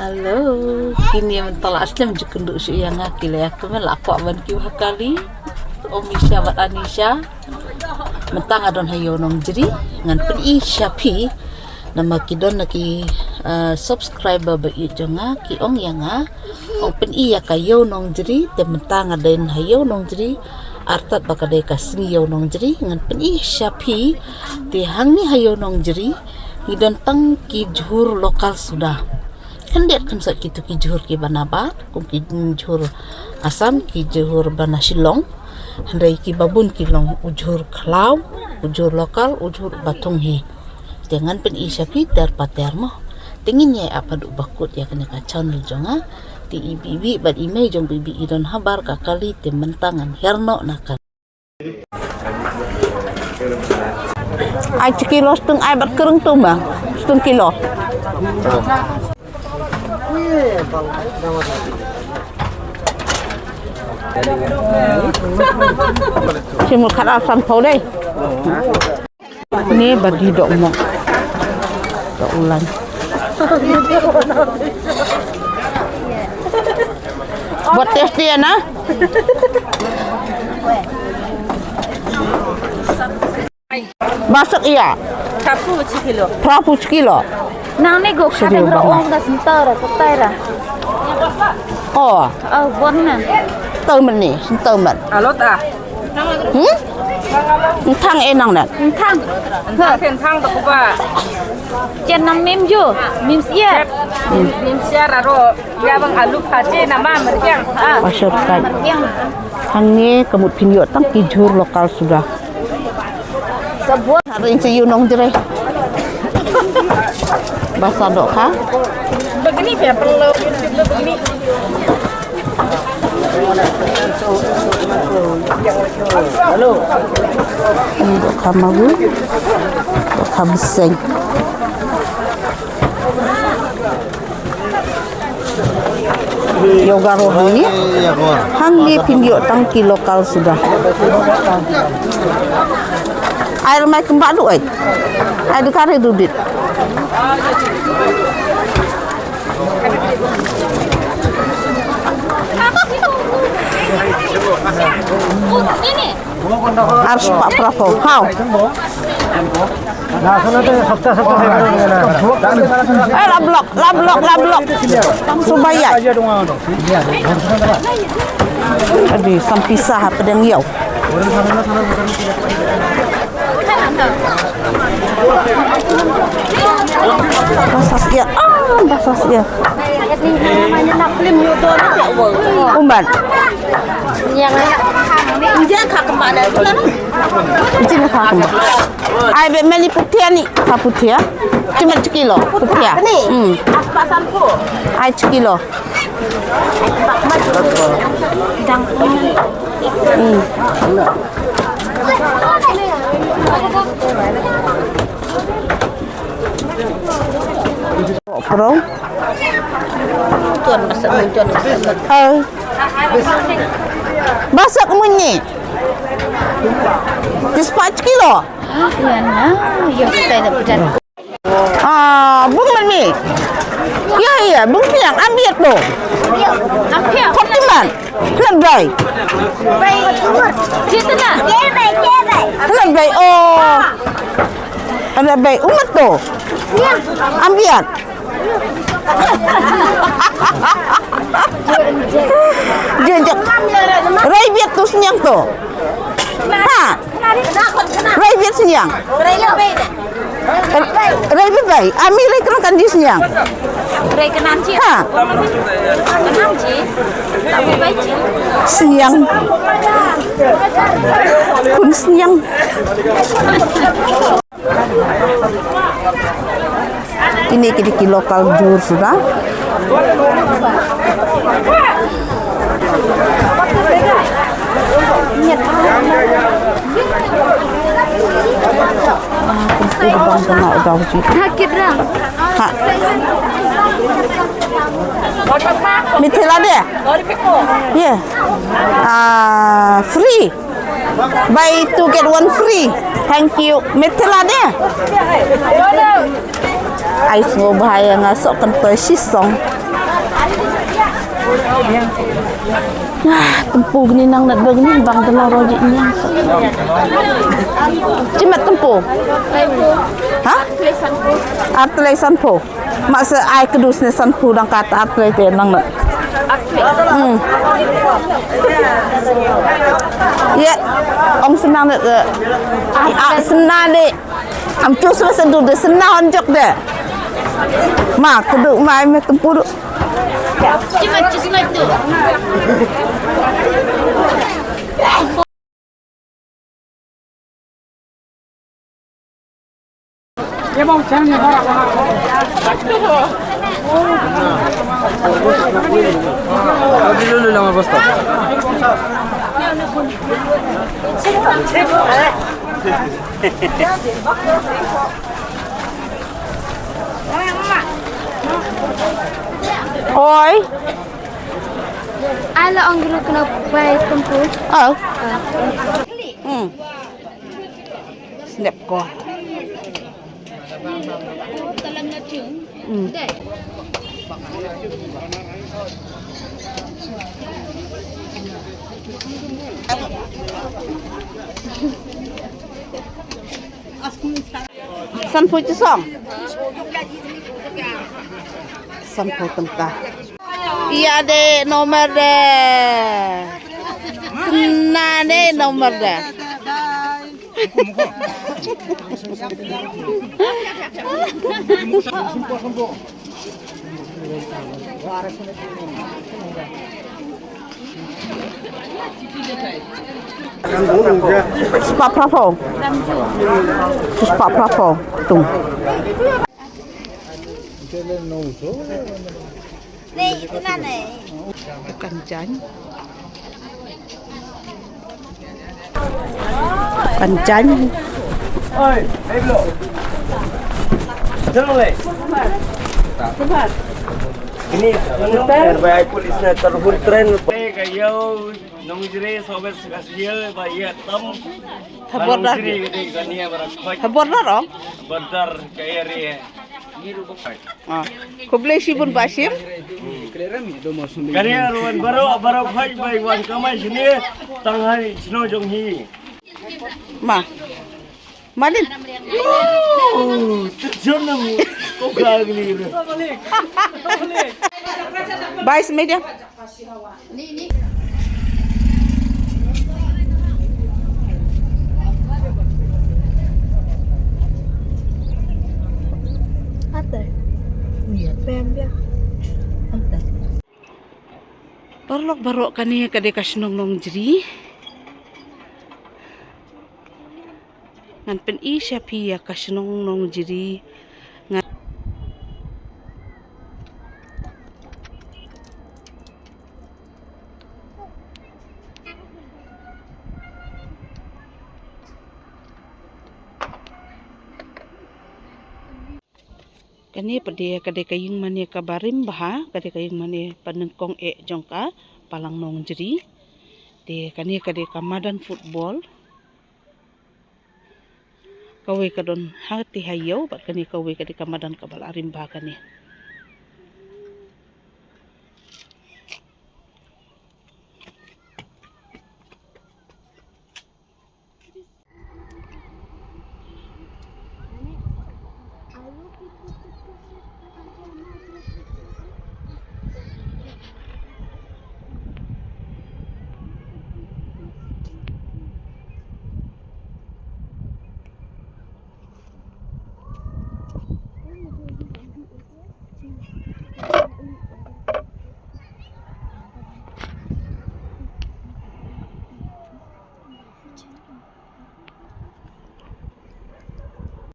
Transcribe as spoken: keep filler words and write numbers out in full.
Hello, kine mynta la slem ju kynduh shuh ïa nga, ki la ïa kmen la kwah ban kiew ha kali. Omisha bad Anisha. Mynta nga don ha Ïew Nongjri, ngan pyni sha phi. Namar ki don na ki, eh, subscriber ba ïeit jong nga, ki ong ïa nga, ong pyni ïa ka Ïew Nongjri, te mynta nga don ha Ïew Nongjri, artat ba ka dei ka sngi Ïew Nongjri, ngan pyni sha phi. Te hangne ha Ïew Nongjri ngi don tang ki jhur local suda. Khyndiat khynsoit kito ki jhur kiba nabar, kum ki jhur Assam, ki jhur ba na Shillong. Hynrei kiba bun ki long u jhur khlaw, u jhur local, u jhur ba thung hi. Te ngan pyni sha phi ter pa ter mo. Te ngin ïa ap haduh ba kut ïa kane ka channel jong nga. Te i Bibi bad i mei jong Bibi i don habar ka kali, te mynta ngan hiar noh na kali. Ai chi kilo stung ai bad krung tu ma. Stung kilo. Simul khat ar san pau dei. Ni bagi dok mok. Dok ulan. Buat test dia na. Basak iya. Phra phew chi kilo. Phra phew chi kilo. Nang ni gok. Serius kata bang. Ong ka sentar, sentar. Oh. Oh, bon na. Tau men ni, tau men. Alot ah. Hmm? Nthang e nang nat. Nthang. Nthang ke nthang tak ba. Chen nam mim ju, mim siar. Mim siar aro. Ya bang alu phache nama merjang. Ah. Pasal kan. Merjang. Hangne ka mut phin ïoh tang ki jhur local suda. Sabun. Hari ini Ïew Nongjri. Basa dok ha. Begini ya perlu begini. Ini dok ha magu. Dok ha beseng. Yoga rohi. Hangne phin ïoh tang ki local suda. Ai mai kemba du ai. Ai du kare du dit. Ini. Ar spah phra phew. Hau. Eh, la block, la block, la block. Subaya. Adi, san pisa ha pdeng ïew. Basas ïa. Ah, basas ïa. Umban. Ïa ka kemba. Ai be meli puthia ni, ka puthia. Cuma chi kilo puthia. Hmm. Ai chi kilo. Hmm. Pro. Tuan masak mun, tuan masak mun. Hai. Masak mun ni. Dispatch kilo. Ah, tuan, ah, yo, kita nak pedas. Ah, bung man ni. Ya, ya, bung piang ambil tu. Ambil. Kau timan. Hynrei. Hynrei, oh. Hynrei, umat tu. Ambiat. Jejak. Rai biat tu sniang tu. Ha. Rai biat sniang. Rai biat bai. Ami rai kena kan di sniang. Rai kena ji. Ha. Kena ji. Tapi bai ji. Sniang. Kun sniang. Kine ki dei ki local jhur suda. Ha. Mithila de? Yeah. Ah, free. Buy two get one free. Thank you. Mithila de? Ai sngewbha ïa nga soh kan toi shisong. Ah, tempu gni nang nat ba gni bang dela roji niang soh. Chimat tempu. Ha? Artlei sanphew. Mak se ai kedus ne sanphew dang kat artlei te nang nat. Hmm. Ye, ong senang nat. Ah, senang de. Am tu swa sedu de senna hon jok de. Ma, kudu ma ai me tempu du. Oi. Ala ong guru kena bai tempu. Oh. Hmm. Snap ko. Hmm. Sanphew chi song. Sanphew tyngka. Ïa de nomor de. Sna de nomor de. Spah phraphew. Spah phraphew. Tung. Kan jan. Panjan. Oi, hey bro. Jangan le. Ini, ini, bai police na terhun tren. Ka ïew Nongjri sobat sekasial ba ïa tam. Habor dar. Nongjri ka ïa bara khoi. Habor dar ong. Habor dar ka area. Ah. Khublei shibun Bah Shim. Kane ruh wan baroh, baroh khoi bai wan kamai shane tang ha shnong jong hi. Ma. Malin. Oh, terjun namu. Kau gagli. Bye, media. Paralok baroh, kane ka dei ka shnong Nongjri. Ngan pyni sha phi ïa ka shnong Nongjri. Ngan Kane pat de ka dei ka ïing mane kaba rim bha, ka dei ka ïing mane ba nyngkong eh jong ka balang Nongjri. Te kane ka dei ka madan football. Kawei ka don ha te ha ïew, bad kane kawei ka dei ka madan kaba la rim bha kane.